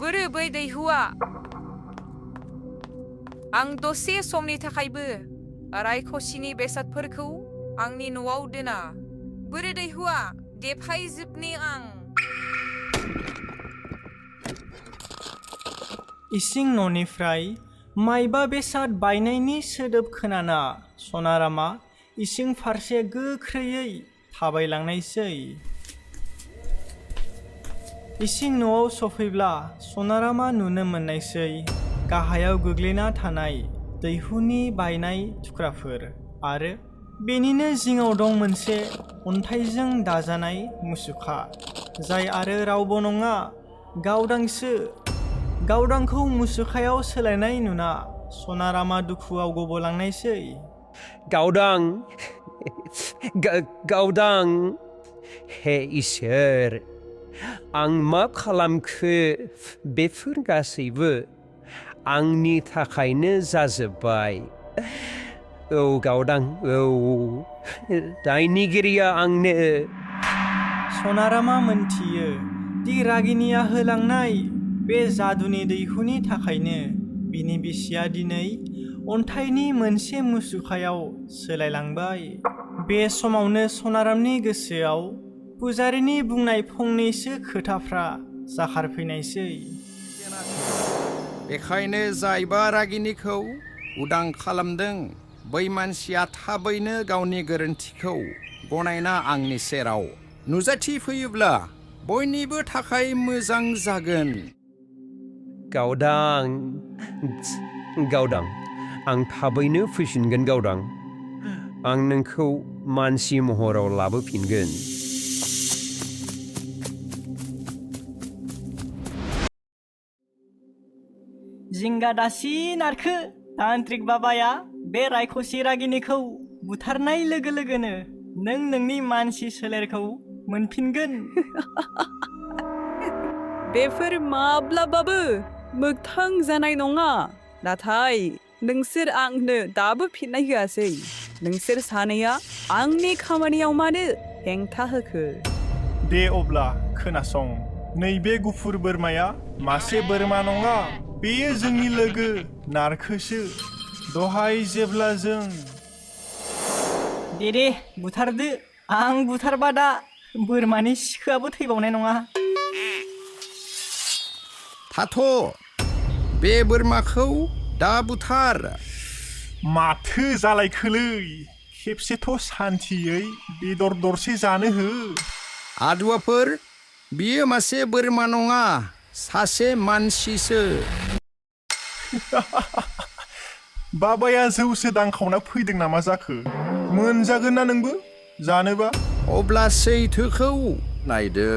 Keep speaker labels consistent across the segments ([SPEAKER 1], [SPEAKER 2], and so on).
[SPEAKER 1] बोरो बै दैहुआ आं दसे समनि थाखायबो रायख'सिनि बेसादफोरखौ आंनि न'आव दोना बोरो दैहुआ देफायजोबनि आं
[SPEAKER 2] इसिं न'निफ्राय मायबा बेसाद बायनायनि सोदोब खोनाना सनारामा इसिं फारसे गोख्रैयै थाबायलांनायसै इसिं न'आव सफैब्ला सनारामा नुनो मोननायसै गाहायाव गोग्लैना थानाय दैहुनि बायनाय थुख्राफोर आरो बेनिनो जिङाव दं मोनसे अन्थाइजों दाजानाय मुसुखा जाय आरो रावबो नङा गावदांसो गावदांखौ मुसुखायाव सोलायनाय नुना सनारामा दुखुआव गबलांनायसै
[SPEAKER 3] गावदां हे इसोर आं मा खालामखो बेफोर गासैबो आंनि थाखायनो जाजोब्बाय औ गावदां औ दायनिगिरिया आंनो
[SPEAKER 2] सनारामा मोनथियो दि रागिनिया होलांनाय बे जादुनि दैहुनि थाखायनो बिनि बिसिया दिनै अन्थाइनि मोनसे मुसुखायाव सोलायलांबाय बे समावनो सनारामनि गोसोआव पुजारिनि बुंनाय फंनैसो खोथाफ्रा जाखारफैनायसै
[SPEAKER 4] बेखायनो जायबा रागिनिखौ उदां खालामदों बै मानसिया थाबैनो गावनि गोरोन्थिखौ गनायना आंनि सेराव नुजाथिफैयोब्ला बयनिबो थाखाय मोजां जागोन
[SPEAKER 3] गावदां आं थाबैनो फैफिनगोन गावदां आं नोंखौ मानसि महराव लाबोफिनगोन
[SPEAKER 2] जिंगा दासि नारखो तान्त्रिक बाबाया बे रायख'सि रागिनिखौ बुथारनाय लोगो लोगोनो नों नोंनि मानसि सोलेरखौ मोनफिनगोन
[SPEAKER 5] बेफोर माब्लाबाबो मोगथां जानाय नङा नाथाय नोंसोर आंनो दाबो फिननाय होआसै नोंसोर सानैया आंनि खामानियाव मानो हेंथा होखो
[SPEAKER 6] दे अब्ला खोनासं नैबे गुफुर बोरमाया मासे बोरमा नङा बेयो जोंनि लोगो नारखोसो दहाय जेब्ला जों
[SPEAKER 2] दे बुथारदो आं बुथारबा दा बोरमानि सिखोआबो थैबावनाय नङा
[SPEAKER 4] थाथ' बे बोरमाखौ दा बुथार
[SPEAKER 6] माथो जालायखोलै खेबसेथ' सान्थियै बेदर दरसे जानो हो
[SPEAKER 4] आदुवाफोर बियो मासे बोरमा नङा सासे मानसिसो
[SPEAKER 6] बाबाया जौसो दांखावना फैदों नामा जाखो मोनजागोन ना नोंबो जानोबा
[SPEAKER 4] अब्ला सैथोखौ नायदो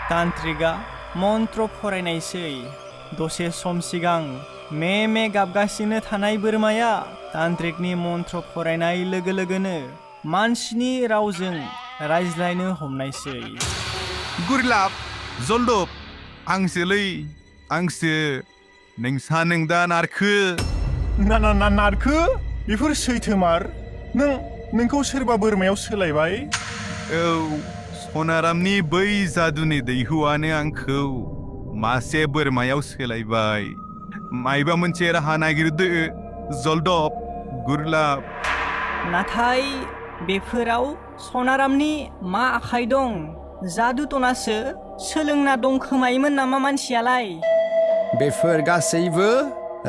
[SPEAKER 2] तान्त्रिकआ मन्त्र फरायनायसै दसे सम सिगां मे गाबगासिनो थानाय बोरमाया तान्त्रिकनि मन्त्र फरायनाय लोगो लोगोनो मानसिनि रावजों रायज्लायनो हमनायसै
[SPEAKER 7] गुरलाब जलदब आंसोलै आंसो नोंसा नों दा नारखो
[SPEAKER 6] ना नारखो बेफोर सैथोमार नोंखौ सोरबा बोरमायाव सोलायबाय
[SPEAKER 7] औ सनारामनि बै जादुनि दैहुआनो आंखौ मासे बोरमायाव सोलायबाय मायबा मोनसे राहा नागिरदो जलदब गुरलाब
[SPEAKER 2] नाथाय बेफोराव सनारामनि मा आखाइ दं जादु टनासो सोलोंना दंखोमायोमोन नामा मानसियालाय
[SPEAKER 4] बेफोर गासैबो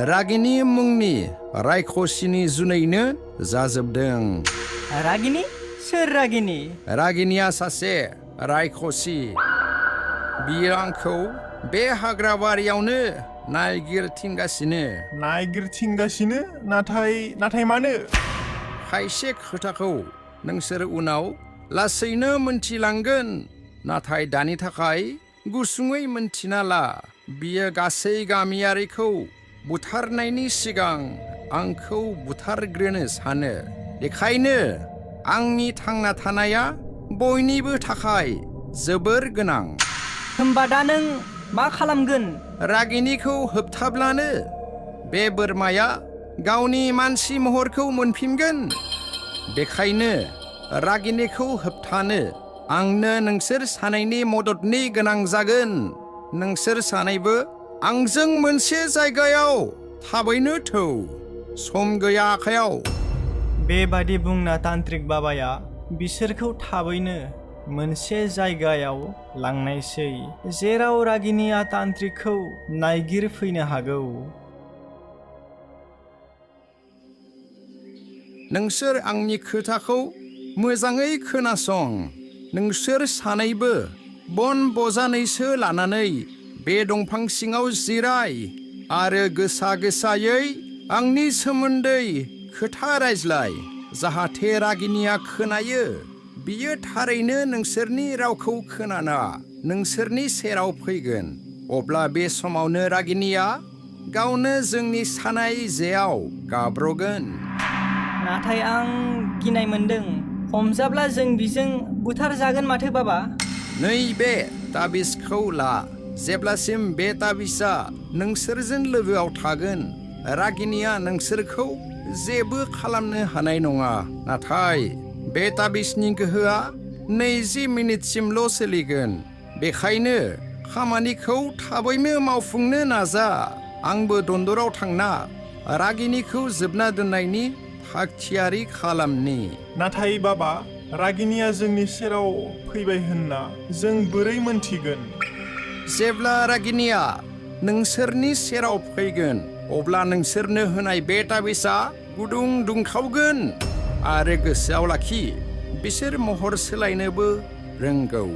[SPEAKER 4] रागिनि मुंनि रायख'सिनि जुनैनो जाजोबदों
[SPEAKER 2] रागिनि सोर रागिनि
[SPEAKER 4] रागिनिया सासे रायख'सि बियो आंखौ बे हाग्राबारियावनो नायगिरथिंगासिनो नाथाय मानो खायसे खोथाखौ नोंसोर उनाव लासैनो मोनथिलांगोन नाथाय दानि थाखाय गुसुङै मोनथिना ला बियो गासै गामियारिखौ बुथारनायनि सिगां आंखौ बुथारग्रोनो सानो बेखायनो आंनि थांना थानाया बयनिबो थाखाय जोबोर गोनां
[SPEAKER 2] होमबा दा नों मा खालामगोन
[SPEAKER 4] रागिनिखौ होबथाब्लानो बे बोरमाया गावनि मानसि महरखौ मोनफिनगोन बेखायनो रागिनिखौ होबथानो आंनो नोंसोर सानैनि मददनि गोनां जागोन नोंसोर सानैबो आंजों मोनसे जायगायाव थाबैनो थौ सम गैया आखायाव
[SPEAKER 2] बेबादि बुंना तान्त्रिक बाबाया बिसोरखौ थाबैनो मोनसे जायगायाव लांनायसै जेराव रागिनिया तान्त्रिकखौ नायगिरफैनो हागौ
[SPEAKER 4] नोंसोर आंनि खोथाखौ मोजाङै खोनासं नोंसोर सानैबो बन बजानैसो लानानै बे दंफां सिङाव जिराय आरो गोसा गोसायै आंनि सोमोन्दै खोथा रायज्लाय जाहाथे रागिनिया खोनायो बियो थारैनो नोंसोरनि रावखौ खोनाना नोंसोरनि सेराव फैगोन अब्ला बे समावनो रागिनिया गावनो जोंनि सानाय जेयाव गाब्रगोन
[SPEAKER 2] नाथाय आं गिनाय मोन्दों हमजाब्ला जों बिजों बुथारजागोन माथो बाबा
[SPEAKER 4] नैबे ताबिजखौ ला जेब्लासिम बे ताबिजआ नोंसोरजों लोगोआव थागोन रागिनिया नोंसोरखौ जेबो खालामनो हानाय नङा नाथाय बे ताबिजनि गोहोआ 20 मिनिटसिमल' सोलिगोन बेखायनो खामानिखौ थाबैनो मावफुंनो नाजा आंबो दन्दराव थांना रागिनिखौ जोबना दोननायनि थागथियारि खालामनि
[SPEAKER 6] नाथाय बाबा रागिनिया जोंनि सेराव फैबाय होनना जों बोरै मोनथिगोन
[SPEAKER 4] जेब्ला रागिनिया नोंसोरनि सेराव फैगोन अब्ला नोंसोरनो होनाय बे ताबिजआ गुदुं दुंखावगोन आरो गोसोआव लाखि बिसोर महर सोलायनोबो रोंगौ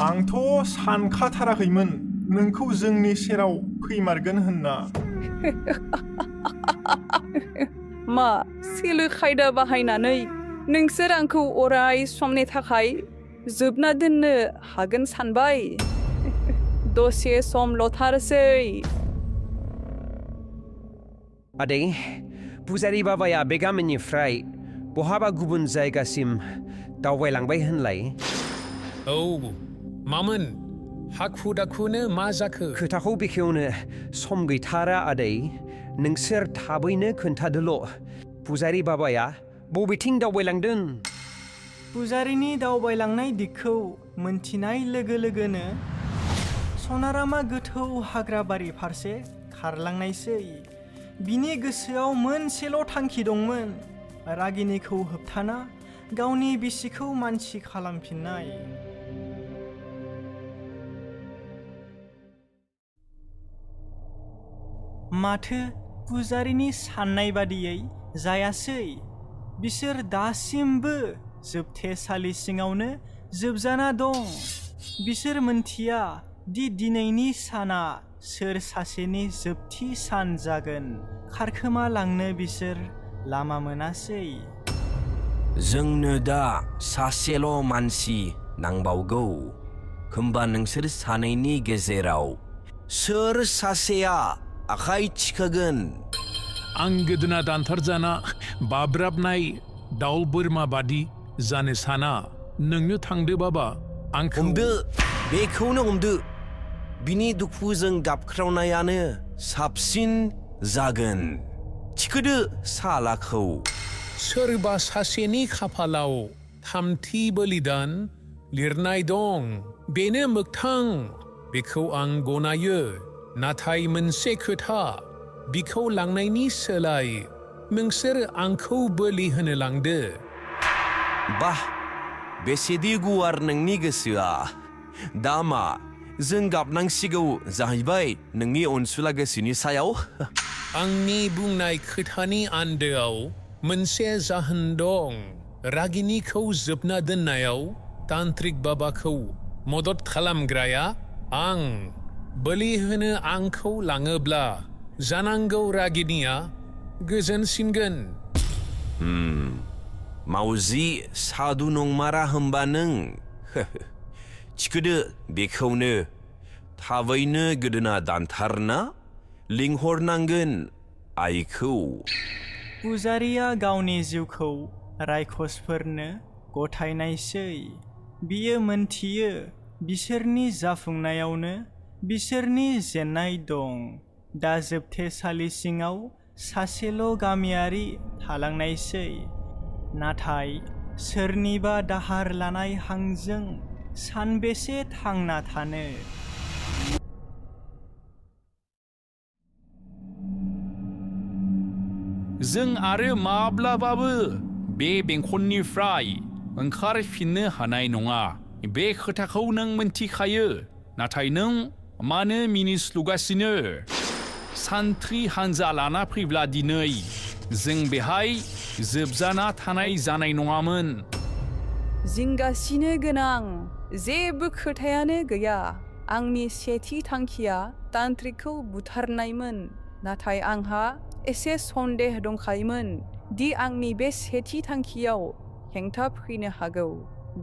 [SPEAKER 6] आंथ' सानखाथाराखैमोन नोंखौ जोंनि सेराव फैमारगोन होनना
[SPEAKER 5] मा सोलो खायदा बाहायनानै नोंसोर आंखौ अराय समनि थाखाय जोबना दोननो हागोन सानबाय दसे समल'थारसै
[SPEAKER 3] आदै पुजारी बाबाया बे गामिनिफ्राय बहाबा गुबुन जायगासिम दावबायलांबाय होनलाय
[SPEAKER 8] औ मामोन हाखु दाखुनो मा जाखो
[SPEAKER 3] खोथाखौ बेखेवनो सम गैथारा आदै नोंसोर थाबैनो खोन्थादोल' पुजारी बाबाया बबेथिं दावबायलांदों
[SPEAKER 2] पुजारीनि दावबायलांनाय दिगखौ मोनथिनाय लोगो लोगोनो सनारामा गोथौ हाग्राबारि फारसे खारलांनायसै बिनि गोसोआव मोनसेल' थांखि दंमोन रागिनिखौ होबथाना गावनि बिसिखौ मानसि खालामफिननाय माथो पुजारीनि साननाय बादियै जायासै बिसोर दासिमबो जोबथेसालि सिङावनो जोबजाना दं बिसोर मोनथिया दि दिनैनि साना सोर सासेनि जोबथि सान जागोन खारखोमा लांनो बिसोर लामा मोनासै
[SPEAKER 9] जोंनो दा सासेल' मानसि नांबावगौ होमबा नोंसोर सानैनि गेजेराव सोर सासेया आखाइ थिखोगोन
[SPEAKER 8] आं गोदोना दानथारजाना बाब्राबनाय दाउ बोरमा बादि जानो साना नोंनो थांदो बाबा आंखौ
[SPEAKER 9] हमदो बेखौनो हमदो बिनि दुखुजों गाबख्रावनायानो साबसिन जागोन थिखोदो सालाखौ
[SPEAKER 8] सोरबा सासेनि खाफालाव थामथि बलिदान लिरनाय दं बेनो मोगथां बेखौ आं गनायो नाथाय मोनसे खोथा बिखौ लांनायनि सोलाय नोंसोर आंखौ बोलि होनो लांदो
[SPEAKER 9] बाह बेसेदि गुवार नोंनि गोसोआ दा मा जों गाबनांसिगौ जाहैबाय नोंनि अनसुला गोसोनि सायाव
[SPEAKER 8] आंनि बुंनाय खोथानि आन्दोआव मोनसे जाहोन दं रागिनिखौ जोबना दोननायाव तान्त्रिक बाबाखौ मदद खालामग्राया आं बोलि होनो आंखौ लाङोब्ला जानांगौ रागिनिया गोजोनसिनगोन
[SPEAKER 9] मावजि सादु नंमारा होमबा नों थिखोदो बेखौनो थाबैनो गोदोना दानथारना लिंहरनांगोन आइखौ
[SPEAKER 2] पुजारीया गावनि जिउखौ रायखसफोरनो गथायनायसै बियो मोनथियो बिसोरनि जाफुंनायावनो बिसोरनि जेननाय दं दा जोबथेसालि सिङाव सासेल' गामियारि थालांनायसै नाथाय सोरनिबा दाहार लानाय हांजों सानबेसे थांना थानो
[SPEAKER 10] जों आरो माब्लाबाबो बे बेंखननिफ्राय ओंखारफिननो हानाय नङा बे खोथाखौ नों मोनथिखायो नाथाय नों मानो मिनिस्लुगासिनो सान्थ्रि हानजा लाना फैब्ला दिनै जों बेहाय जोबजाना थानाय जानाय नङामोन
[SPEAKER 5] जिंगासिनो गोनां जेबो खोथायानो गैया आंनि सेथि थांखिया तान्त्रिकखौ बुथारनायमोन नाथाय आंहा एसे सन्देह दंखायोमोन दि आंनि बे सेथि थांखियाव हेंथा फैनो हागौ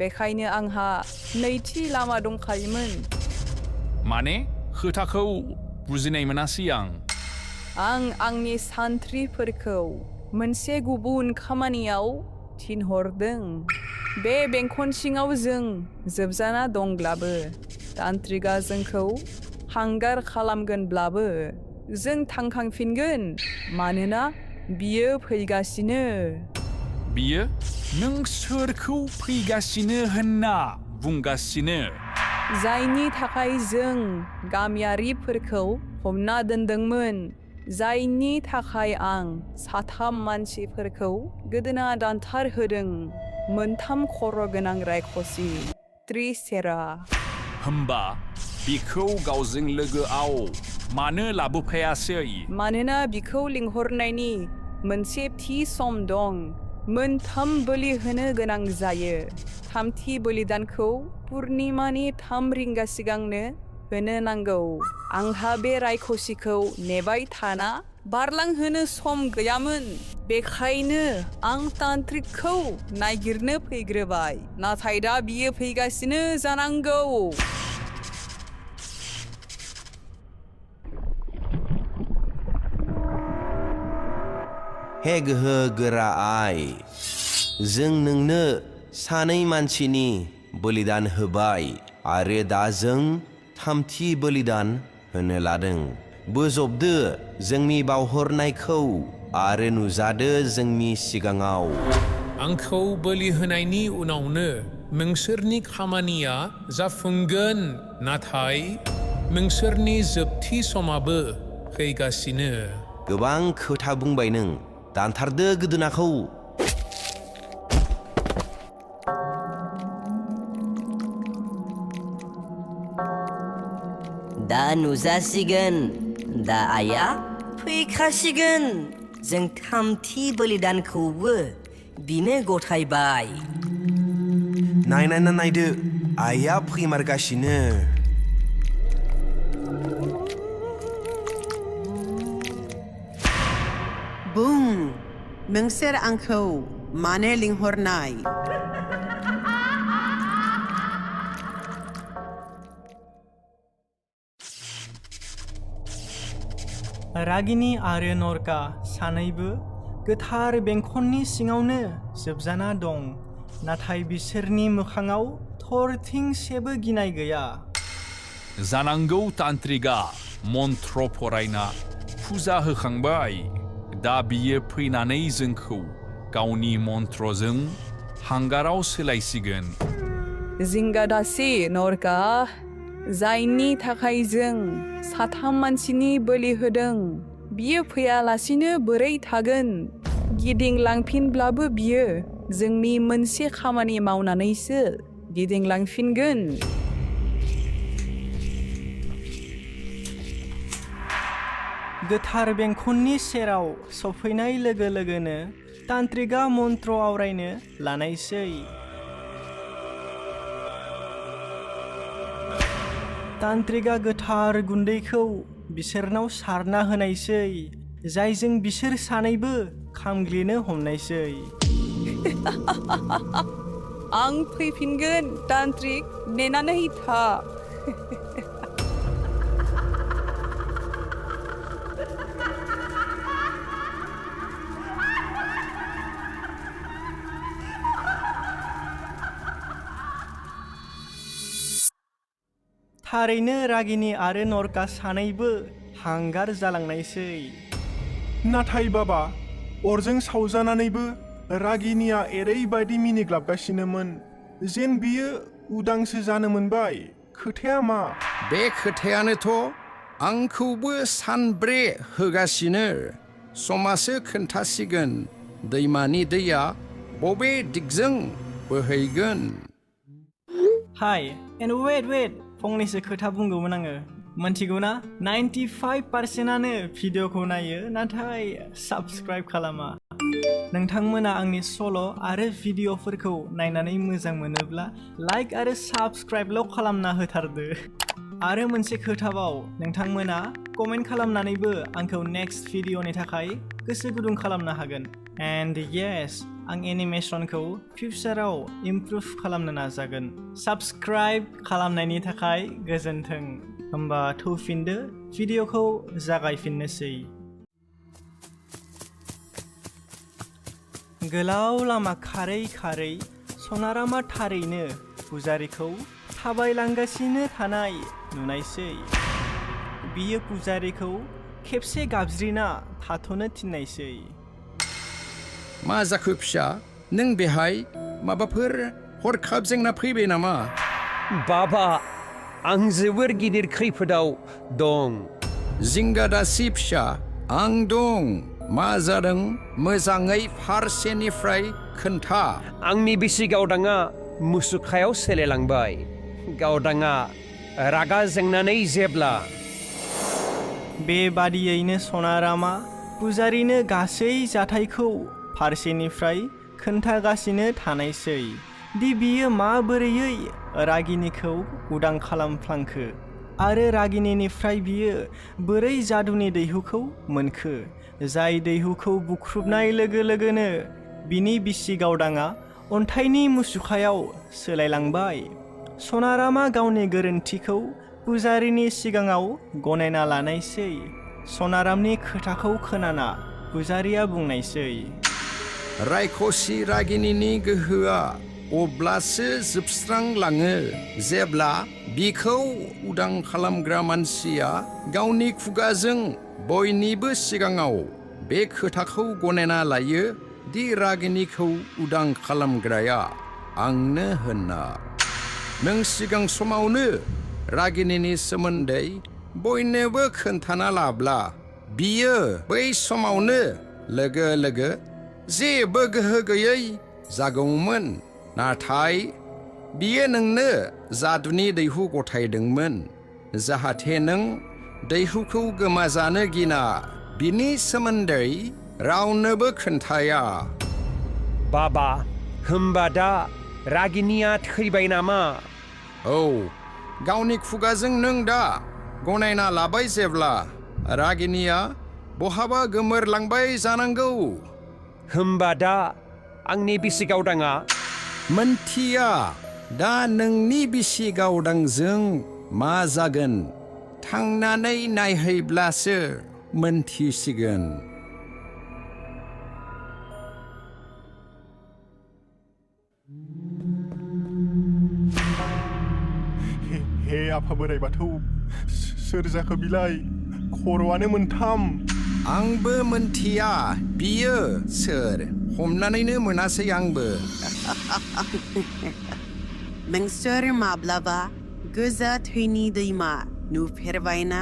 [SPEAKER 5] बेखायनो आंहा नैथि लामा दंखायोमोन
[SPEAKER 10] माने खोथाखौ बुजिनाय मोनासै आं
[SPEAKER 5] आंनि सान्थ्रिफोरखौ मोनसे गुबुन खामानियाव थिनहरदों बे बेंखन सिङाव जों जोबजाना दंब्लाबो तान्त्रिकआ जोंखौ हांगार खालामगोनब्लाबो जों थांखांफिनगोन मानोना बियो फैगासिनो
[SPEAKER 10] बियो नों सोरखौ फैगासिनो होनना बुंगासिनो
[SPEAKER 5] जायनि थाखाय जों गामियारिफोरखौ हमना दोनदोंमोन जायनि थाखाय आं साथाम मानसिफोरखौ गोदोना दानथार होदों मोनथाम खर' गोनां रायख'सि त्रिसेरा
[SPEAKER 10] होमबा बिखौ गावजों लोगोआव मानो लाबोफायासै
[SPEAKER 5] मानोना बिखौ लिंहरनायनि मोनसे थि सम दं मोनथाम बोलि होनो गोनां जायो थामथि बलिदानखौ पुर्निमानि 3 रिंगा सिगांनो होनो नांगौ आंहा बे रायख'सिखौ नेबाय थाना बारलांहोनो सम गैयामोन बेखायनो आं तान्त्रिकखौ नागिरनो फैग्रोबाय नाथाय दा बियो फैगासिनो जानांगौ
[SPEAKER 9] हे गोहो गोरा आइ जों नोंनो सानै मानसिनि बलिदान होबाय आरो दा जों थामथि बलिदान होनो लादों बोजबदो जोंनि बावहरनायखौ आरो नुजादो जोंनि सिगाङाव
[SPEAKER 8] आंखौ बोलि होनायनि उनावनो नोंसोरनि खामानिया जाफुंगोन नाथाय नोंसोरनि जोबथि समाबो फैगासिनो
[SPEAKER 9] गोबां खोथा बुंबाय नों दानथारदो गोदोनाखौ
[SPEAKER 11] दा नुजासिगोन दा आइया फैखासिगोन जों थामथि बलिदानखौबो बिनो गथायबाय
[SPEAKER 9] नायदो आइया फैमारगासिनो
[SPEAKER 12] बुं नोंसोर आंखौ मानो लिंहरनाय
[SPEAKER 2] रागिनी आरो नरका सानैबो गोथार बेंखननि सिङावनो जोबजाना दं नाथाय बिसोरनि मोखाङाव थरथिंसेबो गिनाय गैया
[SPEAKER 10] जानांगौ तान्त्रिकआ मन्त्र फरायना फुजा होखांबाय दा बियो फैनानै जोंखौ गावनि मन्त्रजों हांगाराव सोलायसिगोन
[SPEAKER 5] जिंगादासि नरका जायनि थाखाय जों साथाम मानसिनि बोलि होदों बियो फैयालासिनो बोरै थागोन गिदिंलांफिनब्लाबो बियो जोंनि मोनसे खामानि मावनानैसो गिदिंलांफिनगोन
[SPEAKER 2] गोथार बेंखननि सेराव सफैनाय लोगो लोगोनो तान्त्रिकआ मन्त्र आवरायनो लानायसै तान्त्रिकआ गोथार गुन्दैखौ बिसोरनाव सारना होनायसै जायजों बिसोर सानैबो खामग्लिनो हमनायसै
[SPEAKER 5] आं फैफिनगोन तान्त्रिक नेनानै था
[SPEAKER 2] थारैनो रागिनी आरो नरका सानैबो हांगार जालांनायसै
[SPEAKER 6] नाथाय बाबा अरजों सावजानानैबो रागिनिया एरैबायदि मिनिग्लाबगासिनोमोन जेन बियो उदांसो जानो मोनबाय। खोथाया मा?
[SPEAKER 4] बे खोथायानोथ' आंखौबो सानब्रे होगासिनो। समासो खोन्थासिगोन दैमानि दैया बबे दिगजों बोहैगोन।
[SPEAKER 2] हाय एन्ड वेट फंनैसो खोथा बुंगौमोन आङो। मोनथिगौना 95%आनो भिडिअखौ नायो नाथाय साबस्क्राइब खालामा। नोंथांमोना आंनि सल' आरो भिडिअफोरखौ नायनानै मोजां मोनोब्ला लाइक आरो साबस्क्राइबल' खालामना होथारदो। आरो मोनसे खोथाबाव, नोंथांमोना कमेन्ट खालामनानैबो आंखौ नेक्स्ट भिडिअनि थाखाय गोसो गुदुं खालामनो हागोन। एन्ड येस, आं एनिमेसनखौ फिउचाराव इमप्रुभ खालामनो नाजागोन। साबस्क्राइब खालामनायनि थाखाय गोजोन्थों। होमबा थौफिनदो, भिडिअखौ जागायफिननोसै। गोलाव लामा खारै खारै सनारामा थारैनो पुजारीखौ थाबायलांगासिनो थानाय नुनायसै। बियो पुजारीखौ खेबसे गाबज्रिना थाथ'नो थिननायसै।
[SPEAKER 4] मा जाखो फिसा? नों बेहाय माबाफोर हरखाब जेंना फैबाय नामा?
[SPEAKER 3] बाबा, आं जोबोर गिदिर खैफोदाव दं।
[SPEAKER 4] जिंगा दासि फिसा, आं दं। मा जादों मोजाङै फारसेनिफ्राय खोन्था।
[SPEAKER 3] आंनि बिसि गावदाङा मुसुखायाव सोलायलांबाय। गावदाङा रागा जोंनानै जेब्ला
[SPEAKER 2] बेबादियैनो सनारामा पुजारीनो गासै जाथायखौ फारसेनिफ्राय खोन्थागासिनो थानायसै दि बियो माबोरैयै रागिनिखौ उदां खालामफ्लांखो आरो रागिनिनिफ्राय बियो बोरै जादुनि दैहुखौ मोनखो, जाय दैहुखौ बुख्रुबनाय लोगो लोगोनो बिनि बिसि गावदाङा अन्थाइनि मुसुखायाव सोलायलांबाय। सनारामा गावनि गोरोन्थिखौ पुजारीनि सिगाङाव गनायना लानायसै। सनारामनि खोथाखौ खोनाना पुजारीया बुंनायसै,
[SPEAKER 4] रायख'सि रागिनिनि गोहोआ अब्लासो जोबस्रांलाङो जेब्ला बिखौ उदां खालामग्रा मानसिया गावनि खुगाजों बयनिबो सिगाङाव बे खोथाखौ गनायना लायो दि रागिनिखौ उदां खालामग्राया आंनो होनना। नों सिगां समावनो रागिनिनि सोमोन्दै बयनोबो खोन्थाना लाब्ला बियो बै समावनो लोगो लोगो जेबो गोहो गैयै जागौमोन। नाथाय बियो नोंनो जादुनि दैहु गथायदोंमोन जाहाथे नों दैहुखौ गोमाजानो गिना बिनि सोमोन्दै रावनोबो खोन्थाया।
[SPEAKER 3] बाबा, होमबा दा रागिनिया थैबाय नामा?
[SPEAKER 4] औ, गावनि खुगाजों नों दा गनायना लाबाय जेब्ला रागिनिया बहाबा गोमोरलांबाय जानांगौ।
[SPEAKER 3] होमबा दा आंनि बिसि गावदाङा?
[SPEAKER 4] मोनथिया दा नोंनि बिसि गावदांजों मा जागोन। थांनानै नायहैब्लासो मोनथिसिगोन।
[SPEAKER 6] हे आफा बोराइ बाथौ, सोर जाखो बिलाय? खर'आनो मोनथाम।
[SPEAKER 4] आंबो मोनथिया बियो सोर, हमनानैनो मोनासै आंबो।
[SPEAKER 12] नोंसोर माब्लाबा गोजा थैनि दैमा नुफेरबायना?